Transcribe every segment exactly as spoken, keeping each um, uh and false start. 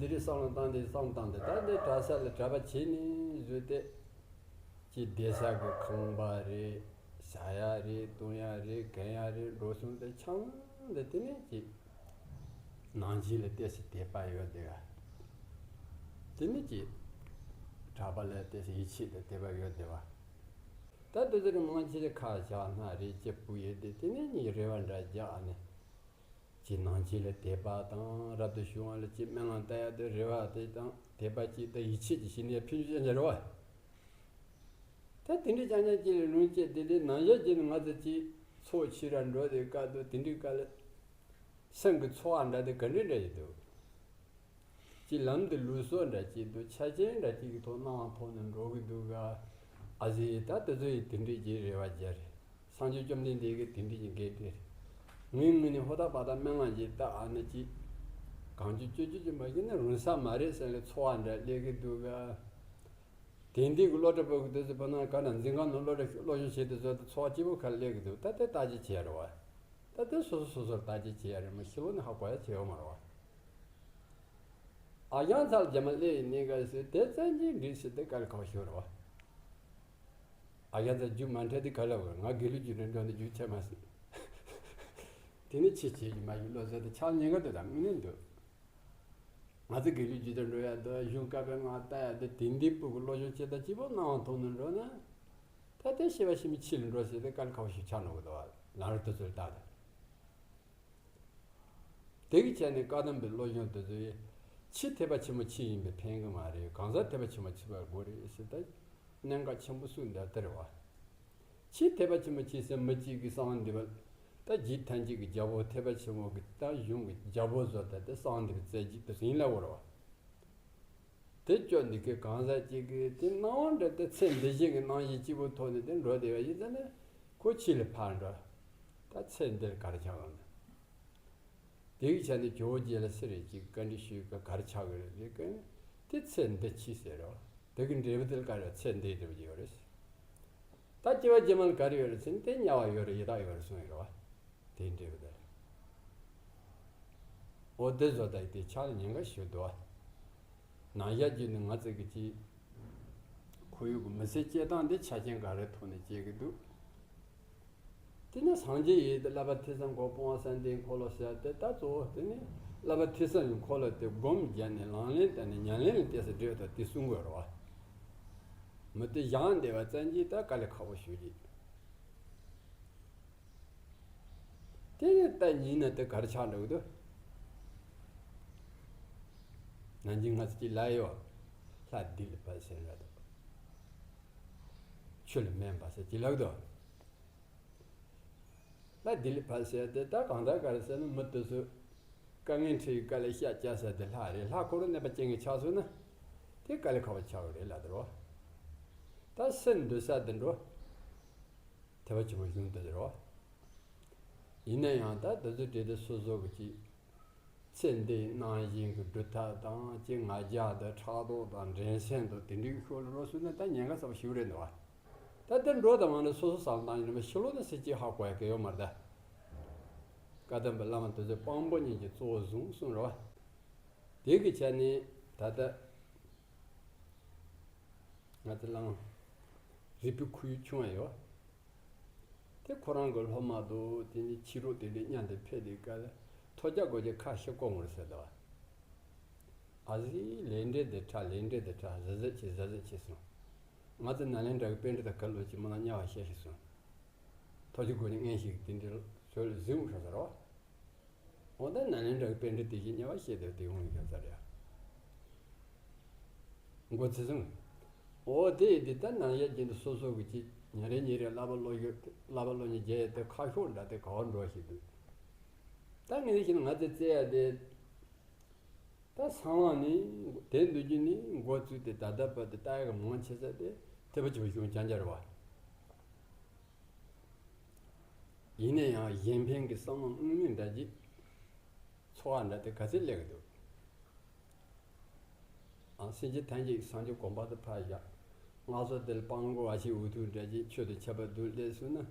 འདི་རིགས་བསམ་བློ་བཏང་སྟེ་བསམ་བཏང་སྟེ། ད་འདི་གྲྭ་ས་ལ་གྲྭ་པ་བྱས་ནས་བཟོས་ཏེ། ཅིག་བསྡད་ས་གི་ཁང་པ་རེད། ཟ་ཡ་རེད། བཏུང་ཡ་རེད། གན་ཡ་རེད། འགྲོ་སོང་དེ་ཆང་དེ་དེ་ནས་ཅིག་ནང་ཆོས་ལ་ཏོག་ཙམ་དད་པ་ཡོད་བསྡད་པ། དེ་ནས་ཅིག་གྲྭ་པ་ལ་ཏོག་ཙམ་ཡིད་ཆེས་དང་དད་པ་ཡོད་བསྡད་པ། ད་དེ་ཚོ་རེ་མང་ཆེ་ཁ་བཞག་ན་རེད། ཅི་སྤུ་ཡོད་དེ་དེ་ནས་ཉིད་རེ་བ་འདྲ་རྒྱག་ནས། ཅིག་ནང་ཆོས་ལ་དད་པ་དང་། རབ་ཏུ་བྱུང་བ་ལ་ཅིག་སྨོན་ལམ་བཏབ་ཡ་དེ་རེ་བ་དེ་དང་དད་པ་ཅིག་དང་ཡིད་ཆེས་ཅིག་བྱས་ནས་ཕན་ཚུན་ཅན་ཅན་རེད་བ། ད་དེ་འདྲའི་རྐྱང་རྐྱང་ཅིག་ལ་ལུང་བཅད་དེ། དེ་ནང་བཞིན་བྱས་ནས་ང་ཚོ་ཅིག་ཚོགས་ཆོས་ར་འགྲོ་དེ་སྐབས་དུ་དེ་འདྲའི་སྐབས་ལ་སེམས་ཀྱི་ཚོར་བ་འདྲ་དེ་ག་འདྲ་འདྲ་ཡོད་དོ། ཅིག་ལམ་འདི་ལུགས་སྲོལ་འདྲ་ཅིག་འདུག་ཆ་རྐྱེན་འདྲ་ཅིག་གི་ཐོག་སྣང་བ་ཐོག་ནས་འགྲོ་གི་འདུག་ག། ཨ་ཙི། ད་དེ་ཚོ་ཡི་དེ་འདྲའི་ཅིག་རེ་བ་རྒྱག་རེད། སངས་རྒྱས་བཅོམ་ལྡན་འདས་ཀྱིས་དེ་འདྲའི་ཅིག་འགན་སྤྲད་རེད། ངའི་ངོས་ནས་ཧོ་ད་པ་ད་སྨོན་ལམ་ཅིག་བཏབ་ཨ་ནི་ཅིག་གང་བྱུང་ཅོ་ཅོ་ཅིག་མ་བྱས་ན་རུང་ས་མ་རེད་ཟེར་ནས་ཚོར་བ་འདྲ་སླེབས་གི་འདུག་ག། དེང་དུས་ཀྱི་སློབ་གྲྭ་པ་གི་དུས་ཚོད་པ་ན་ག་ན་འཛིན་ཁང་ནང་སློབ་གྲྭ་སློབ་སྦྱོང་བྱེད་དུས་ཚོད་དུ་ཚོར་བ་སྐྱིད་པོ་ཁ་སླེབས་གི་འདུག་ད་དེ་བརྟག་དཔྱད་བྱེད་ཡ་རེད་བ། ད་དེ་སོ་སོ་སོ་སོར་བརྟག་དཔྱད་བྱེད་ཡ་རེད་མ། ཕྱི་ལོགས་ནས་ཧ་གོ་ཡ་ཆེ་ཡོད་མ་རེད་བ། ཨ་ཞང་ཚ་ལ་རྒྱ་མ་སླེབས་ཡིན་ནི་ག་ཟེར་དེ་བཙན་གྱིས་འགྲིག་ཟེར་དེ་དཀའ་ལས་ཁག་པོ་ཞིག་རེད་བ། ཨ་ཞང་ཚ་རྒྱུགས་མ་འཕྲད་དེ་ག་ལ་བར་ང་དགེ་ལུགས་རྒྱུགས་འཕྲད་འགྲོ་ནས་རྒྱུགས་ཆད་མ་སྲིད། དེ་ནི་ཆེ་ཆེ་ཡིན་མ་ཡིན་བློ་ཟེར་དེ་ཆགས་ཉེན་ཁ་འདུག་ད་དངོས་གནས་འདུག་ང་ཚོ་དགེ་ལུགས་རྒྱུགས་འཕྲད་འགྲོ་ཡ་དང་གཞུང་བཀའ་པའི་ངག་ལྟ་ཡ་དང་དེང་དུས་ཕྲུ་གུ་སློབ་སྦྱོང་བྱེད་སྟངས་སྐྱིད་པོ་སྣང་བ་མཐོང་ནས་འགྲོ་ན། ད་ལྟའི་བཤད་པ་ཤེས་མི་ཕྱི་ལ་འགྲོ་ཟེར་ཏེ་དཀའ་ལས་ཁག་པོ་ཞིག་ཆགས་འགྲོ་གི་འདུག་བ། ལམ་རིམ་དེ་ཚོ་ལ་བལྟས་ཏེ། དེ་གི་ཆ་ནས་བཀའ་གདམས་པའི་བློ་སྦྱོང་དེ་ཚོ་ཡིས་ཕྱི་ཐེག་པ་ཆེན་པོ་ཕྱི་ཡིན་པས་ཕན་གི་མ་རེད། གང་ཟག་ཐེག་པ་ཆེན་པོ་ཕྱི་བར་དགོས་རེད་ཟེར་ད་གནད་འགག་ཆེན་པོ་གསུངས་འདུག་དེ་རེད་བ། ཕྱི་ཐེག་པ་ཆེན་པོ་ཕྱི་ཟེར་མི་གཅིག་གིས་གསང་བ་འདུས་པ། ད་རྗེ་ཐམས་ཅད་ཀྱི་རྒྱལ་པོ་ཐེག་པ་ཆེན་པོ་གི་ད་གཞུང་གི་རྒྱལ་པོ་བཟོ་ལྟ་དེ་གསང་བ་འདུས་པའི་རྩེ་གཅིག་ཏུ་ཟིན་ལ་བོར་བ། དེ་སྐྱོ་འདི་གའི་གང་ཟག་ཅིག་གིས་དེ་སྣང་བ་འདྲ་དེ་ཚེ་འདི་བཞིན་གྱི་སྣང་ཞེན་གཅིག་པུ་ཐོག་ནས་དེ་འགྲོ་བསྡད་པ་ཡིན་ཙང་ནས་ཁོ་ཕྱི་ལ་ཕར་འགྲོ། ད་ཚེ་འདིར་ག་རེ་ཆགས་ཡོང་ན། དེ་གི་ཆ་ནས་ཇོ་བོ་རྗེ་ལ་སུ་རེད་ཅིག་བཀའ་འདྲི་ཞུས་ཀ་ག་རེ་ཆགས་ཀྱི་རེད་ཟེར་ཀ་ནས་དེ་ཚེ་འདི་ཕྱི་ཟེར་རོ། དེ་གི་འབྲས་བུ་དེ་ལ་ག་རེ་ཚེ་འདིའི་འབྲས་བུ་ཡོད་རེད། ད་སྐྱེ་བ་རྗེས་མ་ལ་ག་རེ་ཡོད་རེད་ཟེར་ན་དེ་དམྱལ་བ་ཡོད་རེད། ཡི་དྭགས་ཡོད་རེད་གསུངས་ཡོད་རེད་བ། དེའི་འབྲས་བུ་དེ། འོ་དེ་བཟོ་ལྟ་ཡི་དེ་ཆགས་ལ་ཉེན་ཁ་ཞིག་འདུག་བ། ནང་བཞག་རྒྱུ་ནི་ང་ཚོ་གི་ཅིག་ཁོར་ཡུག་གི་མི་ཚེ་སྐྱེལ་སྟངས་དེ་ཆ་རྐྱེན་ག་རེ་ཐོག་ནས་སྐྱེལ་གི་འདུག་དེ་ནས་སངས་རྒྱས་ཡིན་ཏེ་བསླབ་པ་ཐོས་བསམ་སྒོམ་སྤོང་བ་བསམ་གཏན་འཁོར་ལོ་ཟེར་ཏེ། ད་གཙོ་བོ་དེ་ནི་བསླབ་པ་ཐོས་བསམ་གྱི་འཁོར་ལོ་དེ་སྒོམ་བརྒྱབ་ནས་ལག་ལེན་བསྟར་ནས་ཉམས་ལེན་ལ་ཏོག་ཙམ་སྦྲེལ་ཏེ་དེ་གསུང་དགོས་རེད་བ། མི་དེ་བཞག་བསྡད་པ་ཙམ་གྱིས་ད་དཀའ་ལས་ཁག་པོ་ཞིག་རེད། དེ་ནས་ད་ཉིན་ན་དེ་ག་རེ་ཆགས་འགྲོ་གི་འདུག་ནང་ཆེན་ང་ཚོ་ཅིག་ལབ་ཡོད། ལྷ་ལྡི་ལི་བབས་ཟེར་ར་འདུག་ཆུ་ལ་སྨན་པ་ཟེར་ཅིག་ལབ་འདུག་ལྷ་ལྡི་ལི་བབས་ཟེར་དེ་ད་གང་ལྟར་ག་རེ་ཟེར་ན་མི་དེ་ཚོ་དཀའ་ངལ་འཕྲད་ཡི་དཀའ་ལས་ཤ་རྒྱག་ས་དེ་ལྷ་རེད། ལྷ་ཁོ་རང་གནོད་པ་སྐྱེལ་མཁན་ཆགས་སོང་ན་དེ་དཀའ་ལས་ཁག་པོ་ཆགས་ཀྱི་རེད་ལབ་དེ་རེད་བ། ད་སེམས་འདུལ་ས་དེ་འགྲོ། ཐེག་པ་ཆེན་པོའི་གཞུང་དེ་རེད་བ། ཡིན་ན་ཡང་ད་དེ་ཚོ་བྲིས་ཏེ་སོ་སོ་གི་ཅིག་ཚེ་འདིའི་སྣང་ཞེན་གྱི་སྒྲུབ་ཐབས་དང་ཅིག་ང་རྒྱལ་དང་ཕྲག་དོག་དང་འགྲན་སེམས་དང་དེ་འདྲའི་ཤོར་ལ་རོ་སོང་ན་ད་ཉེན་ཁ་ཚ་པོ་ཞིག་རེད་འདུག་བ། ད་དེ་འགྲོ་དང་མ་ནི་སོ་སོ་བསམ་བློ་བཏང་ཡིན་ན་ཕྱི་ལོགས་ནས་སྲིད་ཅིག་ཧ་གོ་ཡ་གི་ཡོད་མ་རེད་ད། བཀའ་གདམས་པའི་བླ་མ་དེ་ཚོས་དཔང་པོ་ཉིད་ཀྱི་གཙོ་བོ་བཟུང་གསུངས་རེད་བ། དེ་གི་ཆ་ནས་ད་ལྟ་ང་ཚོ་བླ་མ་རིག་པའི་ཁོར་ཡུག་ཆུང་བ་ཡོད། དེ་ཁོ་རང་གི་སློབ་མ་དང་དེ་ནས་ཕྱི་རོགས་དེ་འདྲའི་མཉམ་དུ་ཕེབས་དུས་སྐབས་ལ་ཐོས་རྒྱ་སྒོ་རྒྱ་ཁ་ཤས་སྐོང་དགོས་ཟེར་འདུག་བ། ཨ་ཙི། ལས་འབྲས་འདི་ཁྲ་ལས་འབྲས་འདི་ཁྲ་གཟབ་གཟབ་བྱེད་གཟབ་གཟབ་བྱེད་གསུངས། ང་ཚོ་ནཱ་ལེནྡྲ་གི་པཎྜི་ཏ་ག་ལོ་ཅིག་མི་ལ་དམྱལ་བ་བཤད་ཤིག་གསུངས། ཐོས་རྒྱ་སྒོ་རྒྱ་མངོན་ཤེས་ཀྱི་དེ་འདྲའི་ཚུལ་གཟིགས་འོང་ཤག་ཟེར་རོ། འོ་ད་ནཱ་ལེནྡྲ་གི་པཎྜི་ཏ་དེ་བཞིན་དམྱལ་བ་བཤད་དེ་དེ་འོང་ཡོད་ཟེར་ཡ། མགོ་ཚོས་སོང་། འོ་དེ་ཡིན་དུས་ད་ནང་བཞག་རྒྱུན་དུ་སོ་སོ་གི་ཅིག་ཉིན་རེ་ཉིན་རེ་བསླབ་པ་སློབ་ཡོད་བསླབ་པ་སློབ་གཉེར་རྒྱག་ཡས་དེ་ཁ་ཤོག་འདྲ་དེ་ག་བར་འགྲོ་ཞིག་འདུག་ད་ངས་བཤད་ན་ང་ཚོས་བཙལ་ཡ་དེ། ད་སང་ལ་ནི་དེ་འདུག་རྒྱུ་ནི་མགོ་བཙུགས་ཏེ་ད་ལྟ་བར་དུ་ལྟ་ཡ་གི་མང་ཆེ་ས་དེ་ཐེག་པ་ཆེན་པོའི་གཞུང་རྐྱང་རྐྱང་རེད་བ། ཡིན་ན་ཡང་གཞན་ཕན་གྱི་བསམ་བློ་དངོས་གནས་འདྲ་ཅིག་ཚོར་བ་འདྲ་དེ་ག་ཚོད་སླེབས་ཀྱི་འདུག་ཨ། སེམས་ཅན་ཐམས་ཅད་ཀྱི་སངས་རྒྱས་གོ་འཕང་དུ་ཕར་བཞག་སྔགས་ཕྱོགས་དེ་ལ་སྤྲང་པོ་བ་ཞིག་འུ་ཐུག་འདྲ་ཅིག་ཆོས་དང་ཁྱད་པར་འདུག་སླེབས་སོང་ན།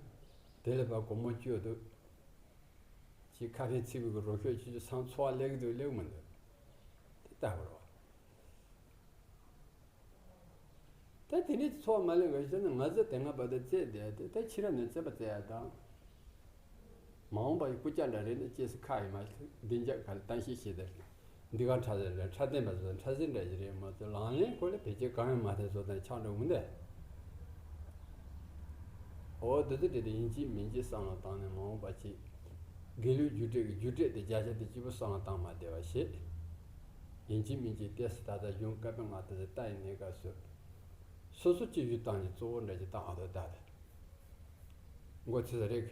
དེ་ལ་ཕར་སྒོར་མོ་བཅོལ་འདུག་ཅིག་ཁ་ཕན་ཚིག་པའི་གི་རོ་ཤོད་ཆུ་ཆུ་སང་ཚོར་བ་སླེབས་ཀྱི་འདུག་སླེབས་མི་འདུག་དེ་ལྟ་བུ་རེད་བ། ད་དེ་ནས་འཚོ་བ་མ་ལེགས་པ་ཞིག་ན། ང་ཚོ་དེ་སྔ་བར་དུ་བཙལ་བསྡད་དེ། ད་ཕྱི་རབས་ནས་བཙལ་བ་བཙལ་ཡ་དང་། མ་འོངས་པ་ཡི་སྐུ་ཅག་འདྲ་རེ་ནས་སྐྱེས་སུ་ཁ་ཡི་མ་བདེ་འཇགས་ག་ལ་གཏམ་བཤད་བྱེད་དེ། འདི་ག་འཕྲལ་སེལ་རེད། འཕྲལ་བསྟན་པ་བཟོ་འཕྲལ་སེལ་འདྲ་ཞིག་རེད་མ་གཏོགས། ལག་ལེན་ཁོ་ལ་བེད་སྤྱོད་གང་ཡང་མ་ཐེབས་བཟོ་དང་ཆགས་འགྲོ་མི་འདུག། འོ་དེ་ཚོ་དེ་དེ་ཡིན་གཅིག་མིན་གཅིག་བསམ་བློ་བཏང་ནས། མ་འོངས་པ་ཅིག་དགེ་ལུགས་རྒྱུགས་སྤྲོད་ཀྱི་རྒྱུགས་སྤྲོད་དེ་བརྒྱ་ཆ་དེ་གཅིག་པུ་བསམ་བློ་བཏང་མ་བསྡད་པ་བྱེད། ཡིན་གཅིག་མིན་གཅིག་ཏོག་ཙམ་ད་ལྟ་གཞུང་བཀའ་པོད་ལྔ་དེ་ཚོ་ལྟ་ཡི་གནས་སྐབས་སུ། སོ་སོ་སྤྱི་ཞུ་སྟངས་ཀྱི་གཙོ་བོ་འདྲ་ཅིག་བཏང་ཨ་ཐོ་ད་དེ། མགོ་ཚོས་རེད།